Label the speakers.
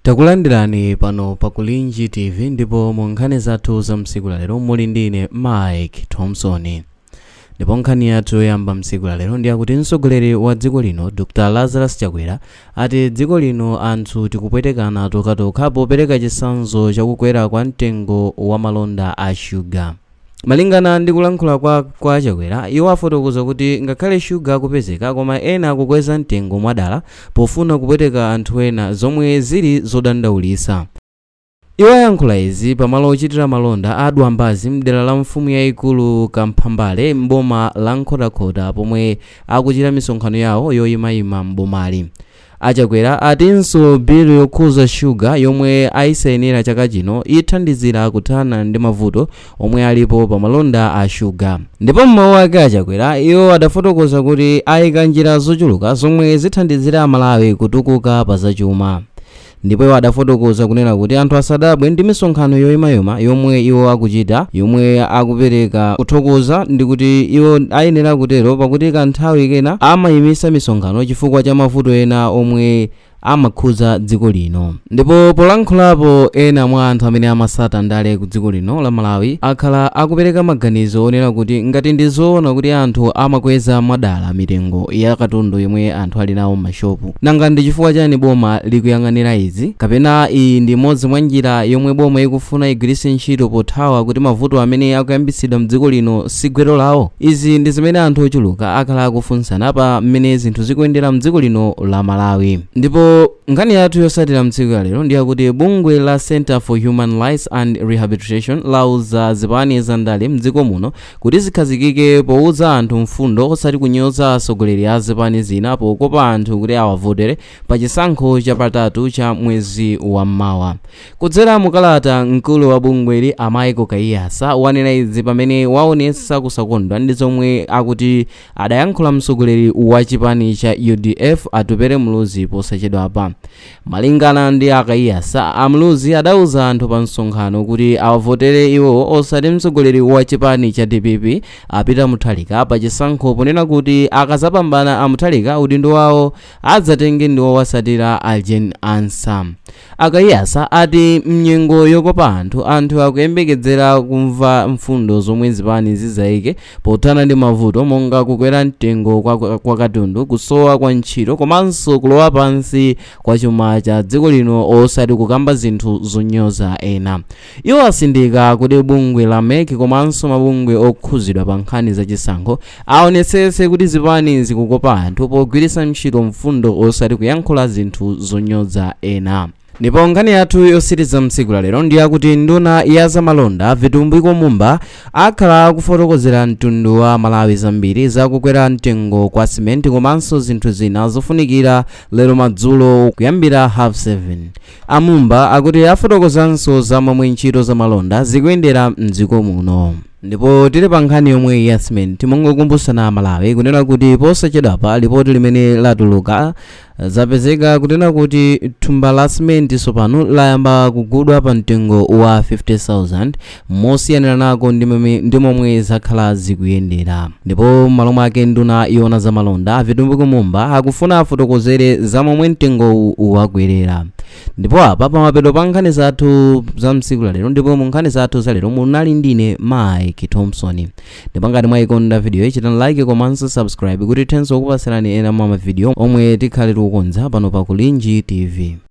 Speaker 1: Takulandirani pano pa Kulinji TV, ndipo mu nkhani zathu za msiku lalero muli ndine Mike Thompson. Ndipo nkhani yathu yoyamba msiku lalero ndi akuti mtsogoleri wa dziko lino Dr Lazarus Chakwera ati dziko lino anthu tikupwetekana tokhatokha, popereka chitsanzo chakukwera kwa mtengo wa malonda a shuga. Malingana ndi kulankhula kwa Chakwera, iwo afotokoza kuti ngakhale shuga akupezeka, koma ena akukweza mtengo mwadala pofuna kupweteka anthu ena, zomwe zili zodandaulitsa. Iwo ayankhula izi pamalo ochitira malonda a Dwambazi mdera la mfumu yayikulu Kamphambale m'boma la Nkhotakota, pomwe akuchita misonkhano yawo yoyimayima m'bomali. Achakwera atinso bilu yokhuza shuga yomwe ayisainira chaka chino ithandizira kuthana ndi mavuto omwe alipo pa malonda a shuga. Ndipo m'mawu ake Achakwera, iwo adafotokoza kuti ayika njira zochuluka zomwe zithandizira Amalawi kutukuka pa zachuma. Ndipo iwo adafotokoza kunena kuti anthu asadabwe ndi misonkhano yoyimayima yomwe iwo akuchita, yomwe akupereka kuthokoza, ndi kuti iwo ayenera kutero pakuti kanthawi kena amayimisa misonkhano chifukwa cha mavuto ena omwe amakhudza dziko lino. Ndipo polankhulapo, ena mwa anthu amene amasata ndale ku dziko lino la Malawi akhala akupereka maganizo onena kuti ngati ndi zoona kuti anthu amakweza mwadala mitengo ya katundu yomwe anthu ali nawo m'mashopu, nanga ndi chifukwa chani boma likuyang'anira izi? Kapena iyi ndi imodzi mwa njira yomwe boma ikufuna igwiritse ntchito pothawa kuti mavuto amene akuyambitsidwa mdziko lino si gwero lawo? Izi ndi zimene anthu ochuluka akhala akufunsana pa mmene zinthu zikuyendera mdziko lino la Malawi. Ndipo nkhani yathu yotsatira mtsiku ya lero ndi yakuti bungwe la Center for Human Rights and Rehabilitation lauza zipani za ndale mdziko muno kuti zikhazikike powuza anthu mfundo, osati kunyoza atsogoleri a zipani zina pokopa anthu kuti awavotere pa chisankho chapatatu cha mwezi wa mmawa. Kudzera mukalata, mkulu wa bungweli a Michael Kaiyatsa wanena izi pamene waonetsa kusakondwa ndi zomwe akuti adayankhula mtsogoleri wa chipani cha UDF Atupele Muluzi posachedwapa. Malingana ndi a Kaiyatsa, a Muluzi adauza anthu pa msonkhano kuti awavotere iwo osati mtsogoleri wa chipani cha DPP a Peter Mutharika pa chisankho, ponena kuti akazapambana a Mutharika, udindo wawo adzatenge ndi owasatira a Jane Ansah. A Kaiyatsa ati mnyengo yokopa anthu, anthu akuyembekezera kumva mfundo zomwe zipani zizayike pothana ndi mavuto monga kukwera mtengo kwa katundu, kusowa kwa ntchito komanso kulowa pansi kwa chuma cha dziko lino, osati kukamba zinthu zonyoza ena. Iwo asindika kuti bungwe la MEC komanso mabungwe okhuzidwa pa nkhani zachisankho aonetsetse kuti zipani zikukopa anthu pogwiritsa ntchito mfundo, osati kuyankhula zinthu zonyoza ena. Ndipo nkhani yathu yotsiriza mtsiku la lero ndi yakuti nduna ya zamalonda Vitumbiko Mumba akhala akufotokozera mtundu wa Malawi zambiri zakukwera mtengo kwa simenti komanso zinthu zina zofunikira lero madzulo kuyambira 7:30. Amumba akuti afotokozanso za momwe ntchito zamalonda zikuyendera mdziko muno. Ndipo tili pa nkhani yomwe ya simenti, mongokumbutsana Malawi kunena kuti posachedwapa lipoti limene latuluka zapezeka kunena kuti thumba la simenti tsopano layamba kugulidwa pa mtengo wa 50,000, mosiyanira nako ndi momwe zakhala zikuyendera. Ndipo m'malo mwake, nduna yoona zamalonda Vitumbiko Mumba akufuna afotokozere za momwe mtengowu wakwerera. Ndipo apa pamapeto pa nkhani zathu za msiku lalero. Ndipo mu nkhani zathu za lero munali ndine Mike Thompson. Ndipo ngati mwayikonda video, chitani like komanso subscribe kuti tithenso kupatsirani ena mwa mavidiyo omwe tikhale tikukonza pano pa Kulinji TV.